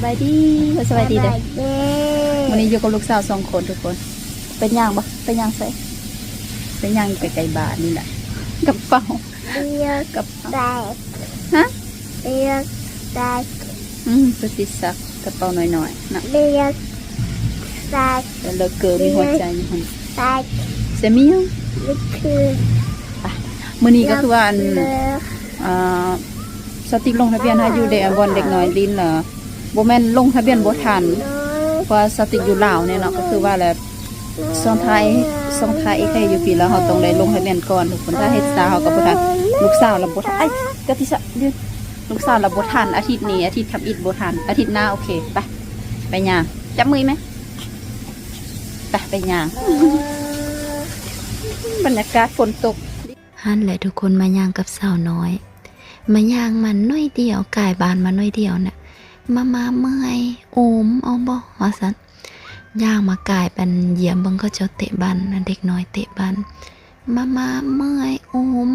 ສະບາຍດີ ສະບາຍດີເດີ້. ມື້ນີ້ຢູ່ກັບລູກສາວສອງຄົນທຸກຄົນ. ໄປຍ່າງບໍ່? ໄປຍ່າງໃສ? ໄປຍ່າງຢູ່ໃກ້ໆບ້ານນີ້ແຫຼະ. ກະເປົາ ກະເປົາ ຮະ? ອືມ ປະຕິດສັກ ກະເປົານ້ອຍໆນະ. ແລ້ວເກີມີຫົວໃຈຢູ່ຫັ້ນ ເສຍມີຫຍັງ? ໄປ ມື້ນີ້ກະຄືວ່າ ອັນ ອ່າ ສາວຕິກລົງທະບຽນໃຫ້ຢູ່ເດ ບ່ອນເດັກນ້ອຍຫຼິ້ນລະ ບໍ່ແມ່ນລົງທະບຽນບໍ່ທັນ ເພາະວ່າສາວຕິກຢູ່ລາວແນ່ເນາະ. ກະຄືວ່າແຫຼະ ຊ່ອງຖ່າຍ ຊ່ອງຖ່າຍເອກໄທຢູ່ພີ້ລະ ເຮົາຕ້ອງໄດ້ລົງທະບຽນກ່ອນທຸກຄົນ. ຖ້າເຮັດຊ້າເຮົາກະບໍ່ທັນ. ລູກສາວລະບໍ່ທັນ ກະຕິສະ ລູກສາວລະບໍ່ທັນ. ອາທິດນີ້ ອາທິດທຳອິດບໍ່ທັນ. ອາທິດໜ້າໂອເຄ. ໄປ ໄປຍ່າງ ຈັບມືແມ່ ໄປ ໄປຍ່າງ. ບັນຍາກາດຝົນຕົກ. ຫັ້ນແຫຼະທຸກຄົນ ມາຍ່າງກັບສາວນ້ອຍ ມາຍ່າງມາໜ້ອຍດຽວ ກາຍບ້ານມາໜ້ອຍດຽວນະ ມາມາເມື່ອຍ ອູມເອົາບໍ່ ວ່າຊັ້ນ. ຍ່າງມາກາຍ ອັນ ຢ້ຽມເບິ່ງເຂົາເຈົ້າເຕະບານ ເດັກນ້ອຍເຕະບານ. ມາມາເມື່ອຍ ອູມ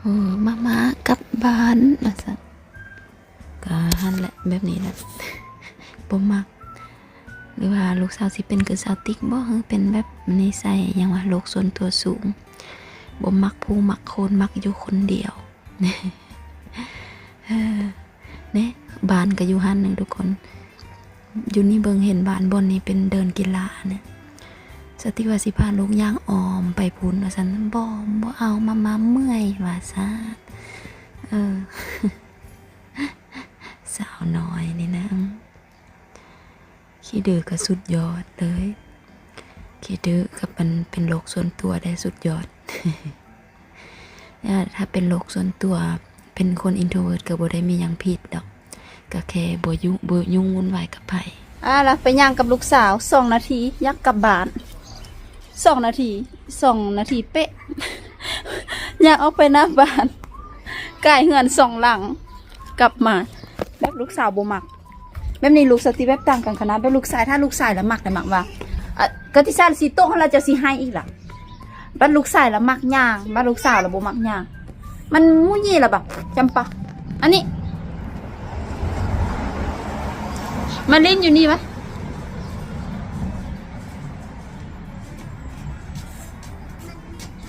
ເອີ ມາມາກັບບ້ານ ວ່າຊັ້ນ. ກະຫັ້ນແຫຼະ ແບບນີ້ແຫຼະ ບໍ່ມັກ. ຫຼືວ່າລູກສາວຊິເປັນຄືສາວຕິກບໍ່ ເປັນແບບນິໄສຫຍັງວະ ໂລກສ່ວນຕົວສູງ ບໍ່ມັກຜູ້ມັກຄົນ ມັກຢູ່ຄົນດຽວ. ເອີ ເນ ບ້ານກະຢູ່ຫັ້ນໜຶ່ງທຸກຄົນ. ຢູ່ນີ້ເບິ່ງເຫັນບ້ານບ່ອນນີ້ເປັນເດີ່ນກິລານະ. ສາວຕິກວ່າຊິພາລູກຍ່າງອ້ອມໄປພຸ້ນວ່າຊັ້ນ. ບໍ່ ບໍ່ເອົາ ມາມາເມື່ອຍ ວ່າຊັ້ນ. ເອີ ສາວນ້ອຍນີ້ນະ ຂີ້ດື້ກະສຸດຍອດເລີຍ. ຂີ້ດື້ກະເປັນ ເປັນໂລກສ່ວນຕົວໄດ້ ສຸດຍອດ. ຖ້າເປັນໂລກສ່ວນຕົວ ເປັນຄົນອິນໂທເວີດກະບໍ່ໄດ້ມີຫຍັງຜິດດອກ ກະແຄ່ບໍ່ຫຍຸ້ງ ບໍ່ຫຍຸ້ງວຸ່ນວາຍກັບໃຜ. ອ່າ ລະໄປຍ່າງກັບລູກສາວສອງນາທີ ຢາກກັບບ້ານ. ສອງນາທີ ສອງນາທີເປະ ຍ່າງອອກໄປໜ້າບ້ານ ກາຍເຮືອນສອງຫຼັງ ກັບມາ. ແບບລູກສາວບໍ່ມັກ ແບບນີ້ລູກສາວຕິກແບບຕ່າງກັນຂະໜາດ. ແບບລູກຊາຍ ຖ້າລູກຊາຍລະມັກ ລະມັກວ່າ ອາ ກະຕິສານຊິຕົກຫັ້ນລະ ເຈົ້າຊິໄຫ້ອີກລະ. ບັດລູກຊາຍລະມັກຍ່າງ ບັດລູກສາວລະບໍ່ມັກຍ່າງ. ມັນມຸຍຍີ່ລະບະ ຈຳປາ. ອັນນີ້ ມາຫຼິ້ນຢູ່ນີ້ວະ.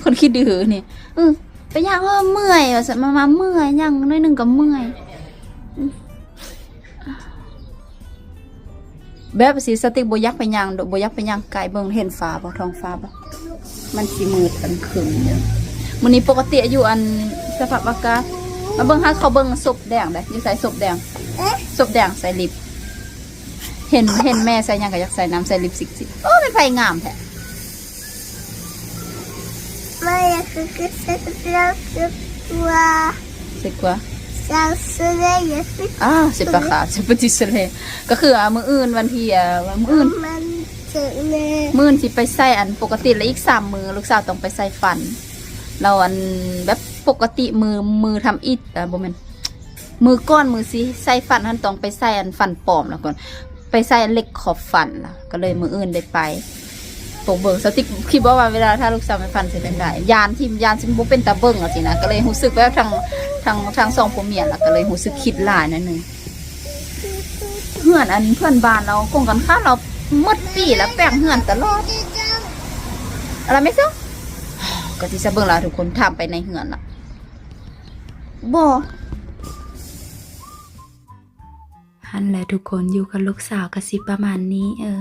ຄົນຂີ້ດື້ນີ້ ອື ໄປຍ່າງ ເອີ ເມື່ອຍວ່າຊັ້ນ ມາ ມາເມື່ອຍ ຍ່າງໜ້ອຍໜຶ່ງກະເມື່ອຍ. ແບບຊິ ສາວຕິກບໍ່ຢາກໄປຍ່າງ ບໍ່ຢາກໄປຍ່າງໄກ. ເບິ່ງ ເຫັນຟ້າບໍ່ ທ້ອງຟ້າບໍ່ ມັນຊິມືດອັນຄຶ້ມເດີ້. ມື້ນີ້ປົກກະຕິຢູ່ອັນ ສະພາບອາກາດ ມາເບິ່ງ ຫາເຂົາເບິ່ງສົບແດງເດ້. ຢູ່ໃສສົບແດງ? ສົບແດງໃສ່ລິບ. ເຫັນ ເຫັນແມ່ໃສ່ຫຍັງກະຢາກໃສ່ນຳ ໃສ່ລິບສຕິກ. ໂອ້ ແມ່ນໃຜງາມແທ້. ອ່າ ເຊັບປາຂາວ ເຊັບປາຕິສະເລ ກະຄື ອ່າ ມື້ອື່ນວັນທີ ອ່າ ມື້ອື່ນ ມື້ອື່ນຊິໄປໃສ່ອັນ ປົກກະຕິລະອີກສາມມື້ ລູກສາວຕ້ອງໄປໃສ່ຟັນ. ລະອັນ ແບບປົກກະຕິມື້ ມື້ທຳອິດ ອ່າ ບໍ່ແມ່ນ ມື້ກ່ອນ ມື້ຊິໃສ່ຟັນຫັ້ນ ຕ້ອງໄປໃສ່ອັນຟັນປອມລະກ່ອນ ໄປໃສ່ເຫຼັກຂອບຟັນລະ ກະເລີຍມື້ອື່ນໄດ້ໄປ. ໂປກເບິ່ງ ສາວຕິກຄິດບໍ່ວ່າເວລາຖ້າລູກສາວໄປຟັນຊິເປັນໃດ ຢ້ານທີ່ ຢ້ານຊິບໍ່ເປັນຕາເບິ່ງຈັ່ງຊີ້ນະ. ກະເລີຍຮູ້ສຶກແບບທັງ ທັງ ທັງສອງຜົວເມຍລະ ກະເລີຍຮູ້ສຶກຄິດຫຼາຍໜ້ອຍໜຶ່ງ. ເຮືອນອັນເພື່ອນບ້ານລາວກົງກັນຂ້າມລາວ ໝົດປີລະແປງເຮືອນຕະຫຼອດ. ອະລະແມ່ຊະ ກະຊິຊະເບິ່ງລະ ທຸກຄົນຖາມໄປໃນເຮືອນລະ ບໍ່. ຫັ້ນແຫຼະທຸກຄົນ ຢູ່ກັບລູກສາວກະຊິປະມານນີ້ ເອີ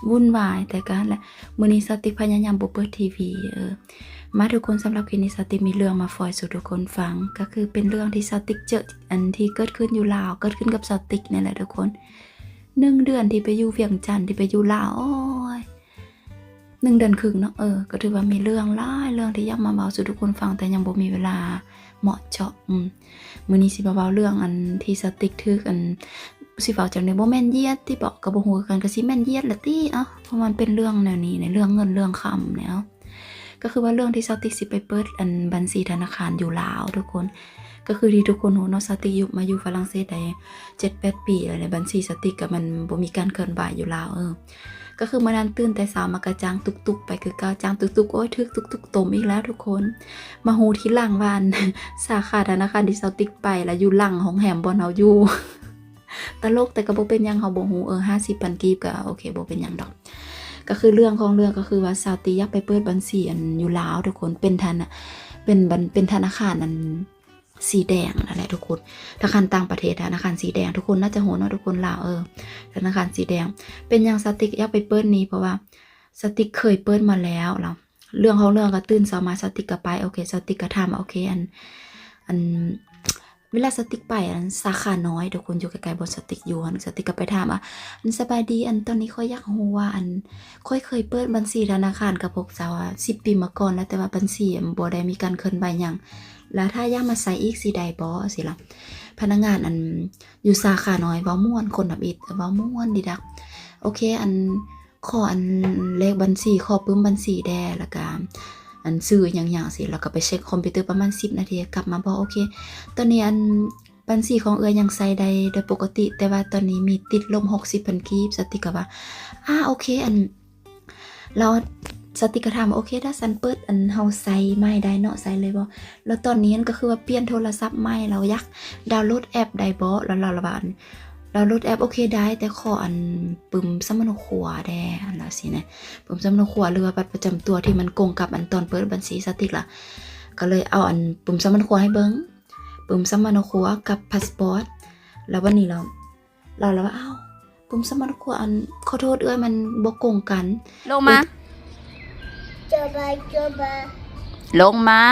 ວຸ່ນວາຍ ແຕ່ກະຫັ້ນແຫຼະ. ມື້ນີ້ສາວຕິກພະຍາຍາມບໍ່ເປີດທີວີ ເອີ ມາທຸກຄົນ ສຳລັບຄລິບນີ້ສາວຕິກມີເລື່ອງມາຝາກສູ່ທຸກຄົນຟັງ ກະຄືເປັນເລື່ອງທີ່ສາວຕິກເຈີ ອັນທີ່ເກີດຂຶ້ນຢູ່ລາວ ເກີດຂຶ້ນກັບສາວຕິກນີ້ແຫຼະທຸກຄົນ. ໜຶ່ງເດືອນທີ່ໄປຢູ່ວຽງຈັນ ທີ່ໄປຢູ່ລາວ ໂອ້ຍ ໜຶ່ງເດືອນຄຶ່ງເນາະ ເອີ ກະຖືວ່າມີເລື່ອງຫຼາຍເລື່ອງທີ່ຢາກມາເວົ້າສູ່ທຸກຄົນຟັງ ແຕ່ຍັງບໍ່ມີເວລາເໝາະເຈາະ. ອືມ ມື້ນີ້ຊິມາເວົ້າເລື່ອງອັນທີ່ສາວຕິກຖືກ ອັນ ຊິເວົ້າຈັ່ງໃດ ບໍ່ແມ່ນຢຽດຕິເບາະ ກະບໍ່ຮູ້ຄືກັນ ກະຊິແມ່ນຢຽດລະຕິ ເອົ້າ ເພາະມັນເປັນເລື່ອງແນວນີ້ ໃນເລື່ອງເງິນເລື່ອງຄຳແນວ ກະຄືວ່າເລື່ອງທີ່ສາວຕິກຊິໄປເປີດອັນບັນຊີທະນາຄານຢູ່ລາວທຸກຄົນ. ກະຄືທີ່ທຸກຄົນຮູ້ເນາະ ສາວຕິກຢູ່ ມາຢູ່ຝຣັ່ງເສດໄດ້ເຈັດແປດປີແລ້ວ ແລະ ບັນຊີສາວຕິກກະມັນບໍ່ມີການເຄື່ອນໄຫວຢູ່ລາວ ເອີ ກະຄືມື້ນັ້ນຕື່ນແຕ່ເຊົ້າມາກະຈ້າງຕຸກຕຸກໄປຄືເກົ່າ ຈ້າງຕຸກຕຸກ ໂອ້ຍ ຖືກຕຸກຕຸກຕົມອີກແລ້ວທຸກຄົນ. ມາຮູ້ທີຫຼັງວ່າ ສາຂາທະນາຄານທີ່ສາວຕິກໄປລະຢູ່ຫຼັງໂຮງແຮມບ່ອນເຮົາຢູ່. ຕະຫຼົກ ແຕ່ກໍບໍ່ເປັນຫຍັງ ເຮົາບໍ່ຮູ້ ເອີ ຫ້າສິບພັນກີບກໍໂອເຄ ບໍ່ເປັນຫຍັງດອກ. ກໍຄືເລື່ອງຂອງເລື່ອງກໍຄືວ່າ ສາວຕິກຢາກໄປເປີດບັນຊີອັນຢູ່ລາວທຸກຄົນ ເປັນທະນະ ເປັນບັນ ເປັນທະນາຄານອັນສີແດງນັ້ນແຫຼະທຸກຄົນ ທະນາຄານຕ່າງປະເທດ ທະນາຄານສີແດງ ທຸກຄົນໜ້າຈະຮູ້ເນາະ ທຸກຄົນລາວ ເອີ ທະນາຄານສີແດງ. ເປັນຫຍັງສາວຕິກຢາກໄປເປີດນີ້ ເພາະວ່າສາວຕິກເຄີຍເປີດມາແລ້ວ ແລ້ວເລື່ອງຂອງເລື່ອງກໍຕື່ນເຊົ້າມາ ສາວຕິກກໍໄປ ໂອເຄ ສາວຕິກກໍຖາມວ່າ ໂອເຄ ອັນ ອັນ ເວລາສາວຕິກໄປອັນສາຂານ້ອຍ ທຸກຄົນ ຢູ່ໃກ້ໆບ່ອນສາວຕິກຢູ່ຫັ້ນ ສາວຕິກກໍໄປຖາມວ່າ ອັນ ສະບາຍດີ ອັນ ຕອນນີ້ຂ້ອຍຢາກຮູ້ວ່າ ອັນ ຂ້ອຍເຄີຍເປີດບັນຊີທະນາຄານກັບພວກເຈົ້າ ອາ ສິບປີມາກ່ອນແລ້ວ ແຕ່ວ່າບັນຊີ ອາ ບໍ່ໄດ້ມີການເຄື່ອນໄຫວຫຍັງ ແລ້ວຖ້າຢາກມາໃຊ້ອີກຊິໄດ້ບໍ່ ຊີ້ລະ. ພະນັກງານອັນຢູ່ສາຂານ້ອຍເວົ້າມ່ວນ ຄົນທຳອິດເວົ້າມ່ວນດີດັກ ໂອເຄ ອັນ ຂໍອັນເລກບັນຊີ ຂໍປຶ້ມບັນຊີແດ່ ແລ້ວກະອັນຊື່ຫຍັງຫຍັງຊີ້ ແລ້ວກະໄປເຊັກຄອມພິວເຕີປະມານສິບນາທີ ກັບມາບອກ ໂອເຄ ຕອນນີ້ອັນບັນຊີຂອງເອື້ອຍຍັງໃຊ້ໄດ້ໂດຍປົກກະຕິ ແຕ່ວ່າຕອນນີ້ມີຕິດລົບຫົກສິບພັນກີບ. ສາວຕິກກໍວ່າ ອາ ໂອເຄ ອັນ ແລ້ວສາວຕິກກໍຖາມວ່າ ໂອເຄ ຖ້າຊັ້ນເປີດ ອັນ ເຮົາໃຊ້ໃໝ່ໄດ້ເນາະ ໃຊ້ເລີຍບໍ່? ແລ້ວຕອນນີ້ຫັ້ນກໍຄືວ່າປ່ຽນໂທລະສັບໃໝ່ ແລ້ວຢາກດາວໂຫຼດແອັບໄດ້ບໍ່? ແລ້ວລາວລະວ່າ ດາວໂຫຼດແອັບ ໂອເຄ ໄດ້ ແຕ່ຂໍອັນປຶ້ມສຳມະໂນຄົວແດ່ ລາວວ່າຊີ້ນະ ປຶ້ມສຳມະໂນຄົວ ຫຼືວ່າບັດປະຈຳຕົວທີ່ມັນກົງກັບອັນຕອນເປີດບັນຊີ. ສາວຕິກລະກໍເລີຍເອົາອັນປຶ້ມສຳມະໂນຄົວໃຫ້ເບິ່ງ ປຶ້ມສຳມະໂນຄົວກັບພາສປອດ ແລ້ວບັດນີ້ລາວ ລາວລະວ່າ ອ້າວ ປຶ້ມສຳມະໂນຄົວ ອັນ ຂໍໂທດເອື້ອຍ ມັນບໍ່ກົງກັນ ລົງມາ ຈະບາ ຈະບາ ລົງມາ.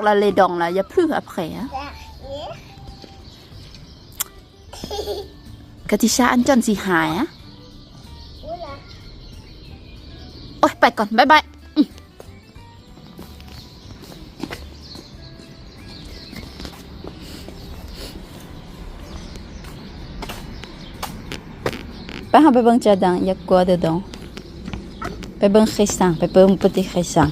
Là, les dents là, y a plus après, hein. Katisha, ອັນ ຈອນຊິຫາຍ ໂອ້ຍ ໄປກ່ອນ ບາຍບາຍ. ໄປ ເຮົາໄປເບິ່ງຈາດັງ il y a quoi dedans. ໄປເບິ່ງ Christian, ໄປເບິ່ງ petit Christian.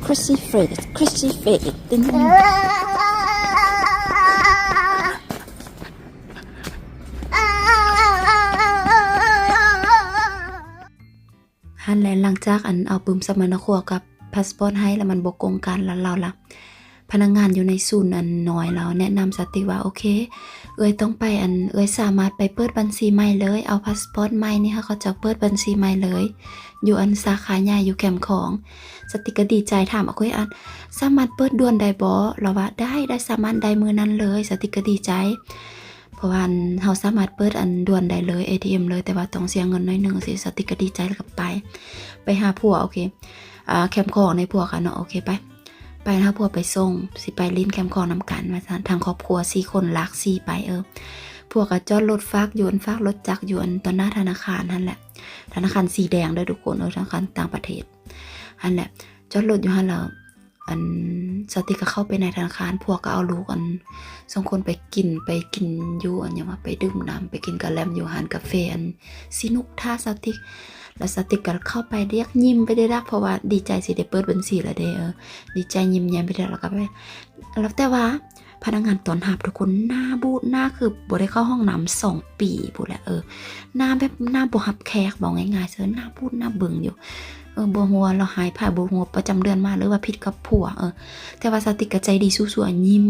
Crucifix, crucifix. ຫັ້ນແຫຼະ ຫຼັງຈາກອັນເອົາປຶ້ມສຳມະໂນຄົວກັບພາສປອດໃຫ້ ແລ້ວມັນບໍ່ກົງກັນ ແລ້ວລາວລະ ພະນັກງານຢູ່ໃນສູນອັນນ້ອຍລາວແນະນຳສາວຕິກວ່າ ໂອເຄ ເອື້ອຍຕ້ອງໄປ ອັນ ເອື້ອຍສາມາດໄປເປີດບັນຊີໃໝ່ເລີຍ ເອົາພາສປອດໃໝ່ນີ້ ໃຫ້ເຂົາເຈົ້າເປີດບັນຊີໃໝ່ເລີຍ ຢູ່ອັນສາຂາໃຫຍ່ຢູ່ແຄມຂອງ. ສາວຕິກກໍດີໃຈ ຖາມວ່າ ໂອເຄ ອັນ ສາມາດເປີດດ່ວນໄດ້ບໍ່? ລາວວ່າ ໄດ້ ໄດ້ ສາມາດໄດ້ມື້ນັ້ນເລີຍ. ສາວຕິກກໍດີໃຈ ເພາະວ່າ ອັນ ເຮົາສາມາດເປີດອັນດ່ວນໄດ້ເລີຍ ເອທີເອັມເລີຍ ແຕ່ວ່າຕ້ອງເສຍເງິນໜ້ອຍໜຶ່ງ ຊິ ສາວຕິກກໍດີໃຈ ແລ້ວກໍໄປ ໄປຫາຜົວ ໂອເຄ ອ່າ ແຄມຂອງໃນຜົວກັນເນາະ ໂອເຄ ໄປ ໄປຫາຜົວໄປສົ່ງ ຊິໄປຫຼິ້ນແຄມຂອງນຳກັນວ່າຊັ້ນ ທັງຄອບຄົວສີ່ຄົນ ລາກສີ່ໄປ ເອີ ຜົວກໍຈອດລົດຝາກຢູ່ ອັນ ຝາກລົດຈັກຢູ່ ອັນ ຕໍ່ໜ້າທະນາຄານຫັ້ນແຫຼະ ທະນາຄານສີແດງເດີທຸກຄົນ ເອີ ທະນາຄານຕ່າງປະເທດຫັ້ນແຫຼະ ຈອດລົດຢູ່ຫັ້ນແລ້ວ ອັນ ສາວຕິກກໍເຂົ້າໄປໃນທະນາຄານ ຜົວກໍເອົາລູກ ອັນ ສອງຄົນໄປກິນ ໄປກິນຢູ່ ອັນ ຫຍັງວ່າ ໄປດື່ມນ້ຳ ໄປກິນກະແລັມຢູ່ຮ້ານກາເຟ ອັນ ຊິນຸກທ່າສາວຕິກ ແລ້ວສາວຕິກກໍເຂົ້າໄປ ຢາກຍິ້ມໄປເດ້ດາກ ເພາະວ່າດີໃຈຊິໄດ້ເປີດບັນຊີແລ້ວເດ້ ເອີ ດີໃຈຍິ້ມແຍ້ມໄປເດ້ ແລ້ວກໍໄປ ແລ້ວແຕ່ວ່າ ພະນັກງານຕ້ອນຮັບທຸກຄົນໜ້າບູດ ໜ້າຄືບໍ່ໄດ້ເຂົ້າຫ້ອງນ້ຳສອງປີພຸ້ນແຫຼະ ເອີ ໜ້າແບບໜ້າບໍ່ຮັບແຂກ ເວົ້າງ່າຍໆ ໜ້າບູດໜ້າເບິ່ງຢູ່ ເອີ ບໍ່ຮູ້ວ່າລາວຮ້າຍໃຜ ບໍ່ຮູ້ວ່າປະຈຳເດືອນມາ ຫຼືວ່າຜິດກັບຜົວ ເອີ ແຕ່ວ່າສາວຕິກກໍໃຈດີສູ້ໆ ຍິ້ມ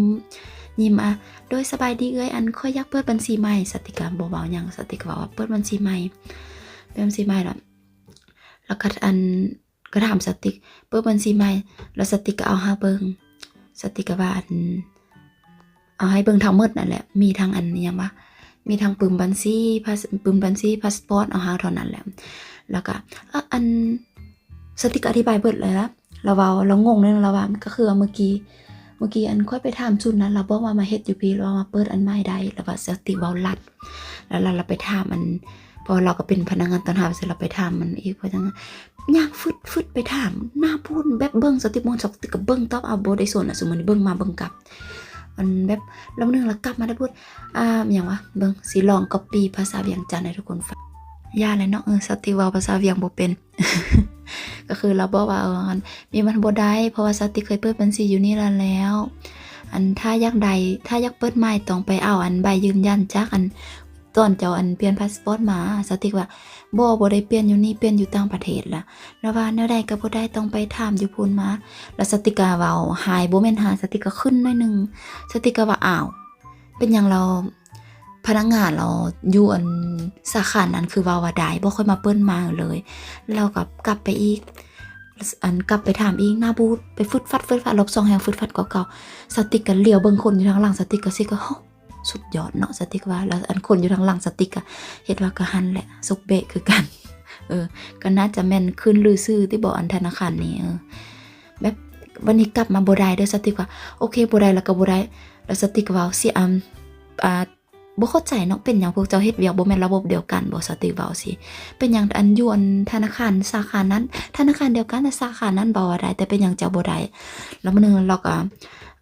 ຍິ້ມ ອາ ໂດຍ ສະບາຍດີເອື້ອຍ ອັນ ຂ້ອຍຢາກເປີດບັນຊີໃໝ່ ສາວຕິກກໍບໍ່ເວົ້າຫຍັງ ສາວຕິກກໍເວົ້າວ່າເປີດບັນຊີໃໝ່ ເປີດບັນຊີໃໝ່ ແລ້ວ ແລ້ວກໍ ອັນ ກໍຖາມສາວຕິກ ເປີດບັນຊີໃໝ່ ແລ້ວສາວຕິກກໍເອົາໃຫ້ເບິ່ງ ສາວຕິກກໍວ່າ ອັນ ເອົາໃຫ້ເບິ່ງທັງໝົດນັ້ນແຫຼະ ມີທັງ ອັນ ຫຍັງວະ ມີທັງປຶ້ມບັນຊີ ພາສ ປຶ້ມບັນຊີ ພາສປອດ ເອົາໃຫ້ເທົ່ານັ້ນແຫຼະ ແລ້ວກໍ ເອີ ອັນ ສາວຕິກກໍອະທິບາຍເບິດແລ້ວລະ ລາວເວົ້າ ລາວງົງເດ້ ລາວວ່າ ກໍຄືວ່າເມື່ອກີ້ ເມື່ອກີ້ ອັນ ຂ້ອຍໄປຖາມສູນນັ້ນ ລາວບອກວ່າມາເຮັດຢູ່ພີ້ ລາວວ່າມາເປີດອັນໃໝ່ໄດ້ ລາວວ່າສາວຕິກເວົ້າລັດ ແລ້ວລາວໄປຖາມ ອັນ ເພາະວ່າລາວກໍເປັນພະນັກງານຕ້ອນຮັບ ລາວໄປຖາມມັນອີກ ພະນັກງານ ຍ່າງຟຶດໆ ໄປຖາມ ໜ້າບູດ ແບບເບິ່ງສາວຕິກ ເບິ່ງສາວຕິກ ກໍເບິ່ງຕອບ ເອົາ ບໍ່ໄດ້ສົນນະ ຊຸມມື້ນີ້ເບິ່ງມາເບິ່ງກັບ ອັນ ແບບ ລອບໜຶ່ງລະກັບມາໄດ້ພຸດ ອ່າ ຫຍັງວະ ເບິ່ງ ຊິລອງກັອບປີ້ພາສາວຽງຈັນໃຫ້ທຸກຄົນຟັງ ຢ່າແຫຼະເນາະ ເອີ ສາວຕິກເວົ້າພາສາວຽງບໍ່ເປັນ ກໍຄືລາວບອກວ່າ ເອີ ອັນ ມີມັນບໍ່ໄດ້ ເພາະວ່າສາວຕິກເຄີຍເປີດບັນຊີຢູ່ນີ້ລະແລ້ວ ອັນ ຖ້າຢາກໄດ້ ຖ້າຢາກເປີດໃໝ່ ຕ້ອງໄປເອົາ ອັນ ໃບຢືນຢັນຈາກ ອັນ ຕອນເຈົ້າອັນປ່ຽນພາສປອດມາ. ສາວຕິກວ່າ ບໍ່ ບໍ່ໄດ້ປ່ຽນຢູ່ນີ້ ປ່ຽນຢູ່ຕ່າງປະເທດລະ. ລາວວ່າ ແນວໃດກໍບໍ່ໄດ້ ຕ້ອງໄປຖາມຢູ່ພຸ້ນມາ. ແລ້ວສາວຕິກກໍເວົ້າ ຫາຍ ບໍ່ແມ່ນຫາຍ ສາວຕິກກໍຂຶ້ນໜ້ອຍໜຶ່ງ. ສາວຕິກກໍວ່າ ອ້າວ ເປັນຫຍັງລາວ ພະນັກງານລາວຢູ່ອັນສາຂານັ້ນຄືເວົ້າວ່າໄດ້ ບໍ່ຄ່ອຍມາເປີດມາເລີຍ. ລາວກໍກັບໄປອີກ ອັນກັບໄປຖາມອີກ ໜ້າບູດ ໄປຟຶດຟັດຟຶດຟັດ ລອບສອງແຮ່ງຟຶດຟັດກວ່າເກົ່າ. ສາວຕິກກໍຫຼຽວເບິ່ງຄົນຢູ່ທາງຫຼັງ ສາວຕິກກໍຊິກວ່າ ໂຫ ສຸດຍອດເນາະ ສາວຕິກວ່າ. ແລ້ວອັນຄົນຢູ່ທາງຫຼັງສາວຕິກກໍເຮັດວ່າກໍຫັ້ນແຫຼະ ສົກເບະຄືກັນ. ເອີ ກໍໜ້າຈະແມ່ນຄືນລືຊື່ຕິບໍ ອັນທະນາຄານນີ້. ເອີ ແບບ ວັນນີ້ກັບມາບໍ່ໄດ້ເດີ ສາວຕິກວ່າ ໂອເຄ ບໍ່ໄດ້ລະກໍບໍ່ໄດ້. ແລ້ວສາວຕິກກໍເວົ້າ ຊິ ອາ ອາ ບໍ່ເຂົ້າໃຈເນາະ ເປັນຫຍັງພວກເຈົ້າເຮັດວຽກບໍ່ແມ່ນລະບົບດຽວກັນບໍ? ສາວຕິກເວົ້າຊີ້ ເປັນຫຍັງອັນຢູ່ອັນທະນາຄານສາຂານັ້ນ ທະນາຄານດຽວກັນ ແຕ່ສາຂານັ້ນເວົ້າວ່າໄດ້ ແຕ່ເປັນຫຍັງເຈົ້າບໍ່ໄດ້? ແລ້ວມື້ໜຶ່ງລາວກໍ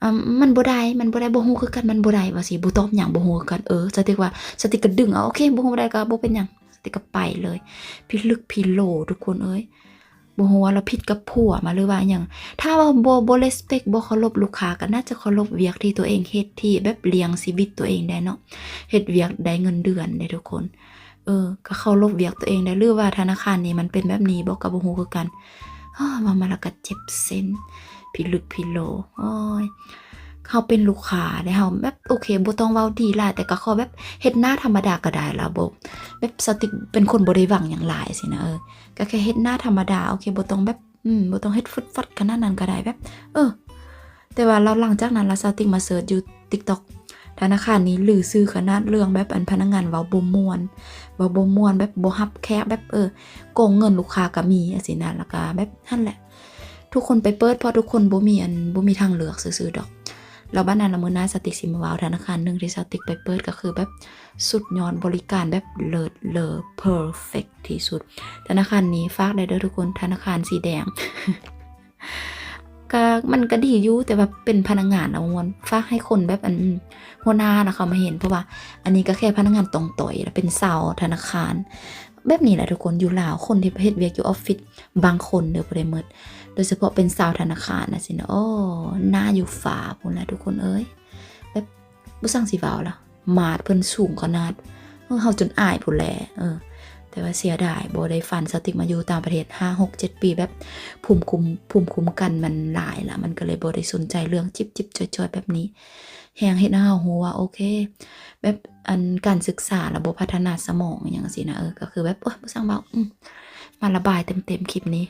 ອາ ມັນບໍ່ໄດ້ ມັນບໍ່ໄດ້ ບໍ່ຮູ້ຄືກັນ ມັນບໍ່ໄດ້ ວ່າຊີ້ ບໍ່ຕອບຫຍັງ ບໍ່ຮູ້ຄືກັນ. ເອີ ສາວຕິກວ່າ ສາວຕິກກໍດຶງເອົາ ໂອເຄ ບໍ່ຮູ້ບໍ່ໄດ້ກໍບໍ່ເປັນຫຍັງ. ສາວຕິກກໍໄປເລີຍ ພິລຶກພິໂລ ທຸກຄົນເອີຍ. ບໍ່ຮູ້ວ່າລາວຜິດກັບຜົວມາ ຫຼືວ່າຫຍັງ. ຖ້າວ່າບໍ່ ບໍ່ respect ບໍ່ເຄົາລົບລູກຄ້າ ກໍໜ້າຈະເຄົາລົບວຽກທີ່ຕົວເອງເຮັດ ທີ່ແບບລ້ຽງຊີວິດຕົວເອງໄດ້ເນາະ ເຮັດວຽກໄດ້ເງິນເດືອນເດ້ທຸກຄົນ. ເອີ ກໍເຄົາລົບວຽກຕົວເອງໄດ້ ຫຼືວ່າທະນາຄານນີ້ມັນເປັນແບບນີ້ບໍ ກໍບໍ່ຮູ້ຄືກັນ. ເອີ ເວົ້າມາແລ້ວກໍເຈັບເສັ້ນ ພິລຶກພິໂລ. ໂອ້ຍ ເຮົາເປັນລູກຄ້າເດ້ ເຮົາແບບ ໂອເຄ ບໍ່ຕ້ອງເວົ້າດີຫຼາຍ ແຕ່ກໍຂໍແບບເຮັດໜ້າທຳມະດາກໍໄດ້ລະ ບໍ່ ແບບສາວຕິກເປັນຄົນບໍ່ໄດ້ຫວັງຫຍັງຫຼາຍຊີ້ນະ. ເອີ ກໍແຄ່ເຮັດໜ້າທຳມະດາ ໂອເຄ ບໍ່ຕ້ອງແບບ ອືມ ບໍ່ຕ້ອງເຮັດຟຶດຟັດຂະໜາດນັ້ນກໍໄດ້ ແບບ ເອີ. ແຕ່ວ່າລະ ຫຼັງຈາກນັ້ນລະ ສາວຕິກມາເສີດຢູ່ TikTok ທະນາຄານນີ້ລືຊື່ຂະໜາດເລື່ອງແບບ ອັນພະນັກງານເວົ້າບໍ່ມ່ວນ ເວົ້າບໍ່ມ່ວນ ແບບບໍ່ຮັບແຂກ ແບບ ເອີ ໂກງເງິນລູກຄ້າກໍມີຈັ່ງຊີ້ນະ. ແລ້ວກໍແບບຫັ້ນແຫຼະ ທຸກຄົນໄປເປີດ ເພາະທຸກຄົນບໍ່ມີ ອັນ ບໍ່ມີທາງເລືອກຊື່ໆດອກ. ແລ້ວບັດນັ້ນລະ ມື້ໜ້າສາວຕິກຊິມາເວົ້າທະນາຄານໜຶ່ງທີ່ສາວຕິກໄປເປີດ ກໍຄືແບບສຸດຍອດ ບໍລິການແບບເລີດເລີ perfect ທີ່ສຸດ. ທະນາຄານນີ້ຝາກໄດ້ເດີທຸກຄົນ ທະນາຄານສີແດງ ກໍມັນກໍດີຢູ່ ແຕ່ວ່າເປັນພະນັກງານລະມ່ວນ ຝາກໃຫ້ຄົນແບບ ອັນ ຫົວໜ້າລະເຂົ້າມາເຫັນ ເພາະວ່າອັນນີ້ກໍແຄ່ພະນັກງານຕ້ອງຕ່ອຍ ລະເປັນຊາວທະນາຄານ. ແບບນີ້ແຫຼະທຸກຄົນ ຢູ່ລາວ ຄົນທີ່ເຮັດວຽກຢູ່ອອບຟິດ ບາງຄົນເດີ ບໍ່ໄດ້ໝົດ ໂດຍສະເພາະເປັນຊາວທະນາຄານນະຊີ້ນະ ໂອ້ ໜ້າຢູ່ຟ້າພຸ້ນແຫຼະທຸກຄົນເອີຍ. ແບບ ບໍ່ຊ່າງຊິເວົ້າລະ ມາດເພິ່ນສູງຂະໜາດ ເອີ ເຮົາຈົນອາຍພຸ້ນແຫຼະ. ເອີ ແຕ່ວ່າເສຍດາຍ ບໍ່ໄດ້ຝັນ ສາວຕິກມາຢູ່ຕ່າງປະເທດຫ້າ ຫົກ ເຈັດປີ ແບບພູມຄຸ້ມ ພູມຄຸ້ມກັນມັນຫຼາຍລະ ມັນກໍເລີຍບໍ່ໄດ້ສົນໃຈເລື່ອງຈິບໆຈ່ອຍໆແບບນີ້. ແຮ່ງເຮັດໃຫ້ເຮົາຮູ້ວ່າ ໂອເຄ ແບບ ອັນ ການສຶກສາລະບົບພັດທະນາສະໝອງຫຍັງຊີ້ນະ. ເອີ ກໍຄືແບບ ໂອ້ຍ ບໍ່ຊ່າງເວົ້າ ອືມ ມາລະບາຍເຕັມໆຄລິບນີ້.